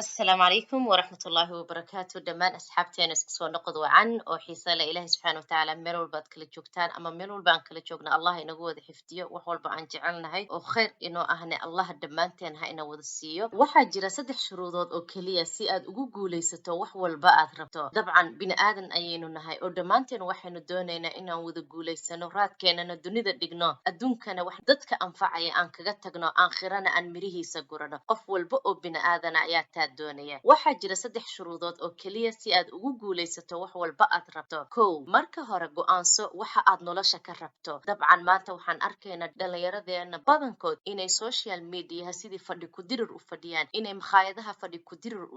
Asalaamu calaykum waraxmatullaahi wabarakaatu. Dhammaan asxaabteena, isku soo noqod wacan oo xiise leh. Ilaahay subxaana watacaala meel walba aad kala joogtaan ama meel walba aan kala joogna, Allah inagu wada xifdiyo. Wax walba aan jecelnahay oo khayr inoo ahne, Allah dhammaanteen ha ina wada siiyo. Waxaa jira saddex shuruudood oo keliya si aad ugu guulaysato wax walba aad rabto. Dabcan bini aadan ayaynu nahay oo dhammaanteen waxaynu doonaynaa inaan wada guulaysano, raadkeenana dunida dhigno, adduunkana wax dadka anfacaya aan kaga tagno, aakhirana aan mirihiisa gurano. Qof walba oo bini aadana ayaa taa doonaya. Waxaa jira saddex shuruudood oo keliya si aad ugu guulaysato wax walba aad rabto. Kow, marka hore go'aanso waxa aad nolosha ka rabto. Dabcan maanta waxaan arkaynaa dhallinyaradeena badankood inay social mediaha sidii fadhi ku-dirir u fadhiyaan, inay makhaayadaha fadhi ku-dirir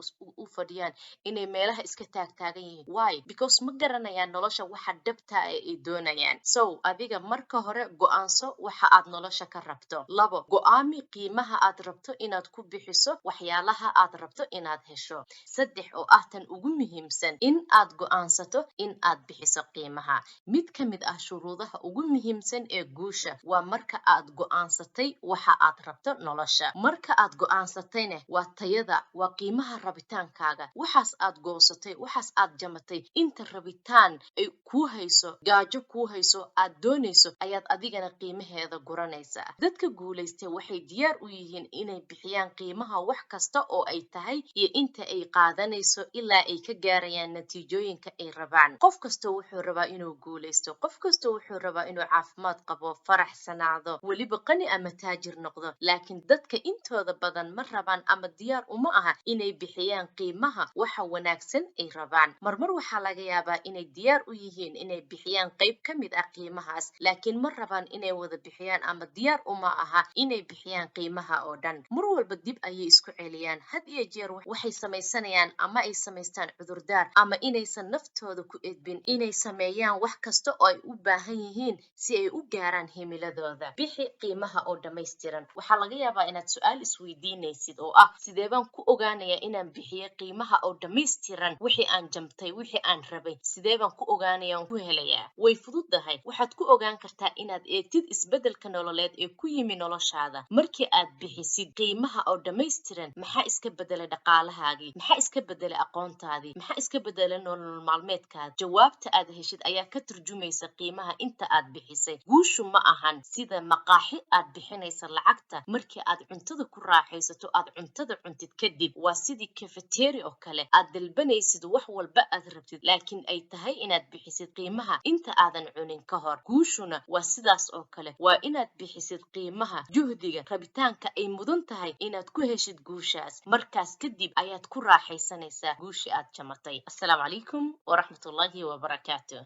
u fadhiyaan, inay meelaha iska taagtaagan yihiin. Why? Because ma garanayaan nolosha waxa dhabta ah ay doonayaan. So adiga marka hore go'aanso waxa aad nolosha ka rabto. Labo, go'aami qiimaha aad rabto inaad ku bixiso waxyaalaha aad rabto inaad hesho. Saddex, oo ah tan ugu muhiimsan, in aad go'aansato in aad bixiso qiimaha. Mid ka mid ah shuruudaha ugu muhiimsan ee guusha waa marka aad go'aansatay waxa aad rabto nolosha. Marka aad go'aansatayne, waa tayada, waa qiimaha rabitaankaaga. Waxaas aad goosatay, waxaas aad jamatay, inta rabitaan ay kuu hayso, gaajo kuu hayso, aad doonayso, ayaad adigana qiimaheeda guranaysaa. Dadka guulaystay waxay diyaar u yihiin inay bixiyaan qiimaha wax kasta oo ay tahay iyo inta ay qaadanayso ilaa ay ka gaarayaan natiijooyinka ay rabaan. Qof kasta wuxuu rabaa inuu guulaysto. Qof kasta wuxuu rabaa inuu caafimaad qabo, faraxsanaado, weliba qani ama taajir noqdo. Laakiin dadka intooda badan ma rabaan ama diyaar uma aha inay bixiyaan qiimaha waxa wanaagsan ay rabaan. Marmar waxaa laga yaabaa inay diyaar u yihiin inay bixiyaan qayb ka mid ah qiimahaas, laakiin ma rabaan inay wada bixiyaan ama diyaar uma aha inay bixiyaan qiimaha oo dhan. Mar walba dib ayay isku celiyaan. Had iyo jeer waxay samaysanayaan ama ay samaystaan cudurdaar ama inaysan naftooda ku edbin inay sameeyaan wax kasta oo ay u baahan yihiin si ay u gaaraan himiladooda. Bixi qiimaha oo dhammaystiran. Waxaa laga yaabaa inaad su-aal isweydiinaysid oo ah: sidee baan ku ogaanayaa inaan bixiyey qiimaha oo dhammaystiran wixii aan jamtay, wixii aan rabay? Sidee baan ku ogaanaya aan ku helayaa? Way fududahay. Waxaad ku ogaan kartaa inaad eegtid isbeddelka nololeed ee ku yimi noloshaada markii aad bixisid qiimaha oo dhammaystiran. Maxaa iska bedelay dhaqaalahaagii? Maxaa iska bedelay aqoontaadii? Maxaa iska bedelay nolol maalmeedkaada? Jawaabta aad heshid ayaa ka turjumaysa qiimaha inta aad bixisay. Guushu ma ahan sida maqaaxi aad bixinaysa lacagta markii aad cuntada ku raaxaysato, aad cuntada cuntid kadib. Waa sidii cafeteria oo kale, aad dalbanaysid wax walba aad rabtid, laakiin ay tahay inaad bixisid qiimaha inta aadan cunin ka hor. Guushuna waa sidaas oo kale. Waa inaad bixisid qiimaha juhdiga, rabitaanka ay mudan tahay inaad ku heshid guushaas. Markaas kadib ayaad ku raaxaysanaysaa guushii aad jamatay. Assalaamu calaykum waraxmatullaahi wabarakaatu.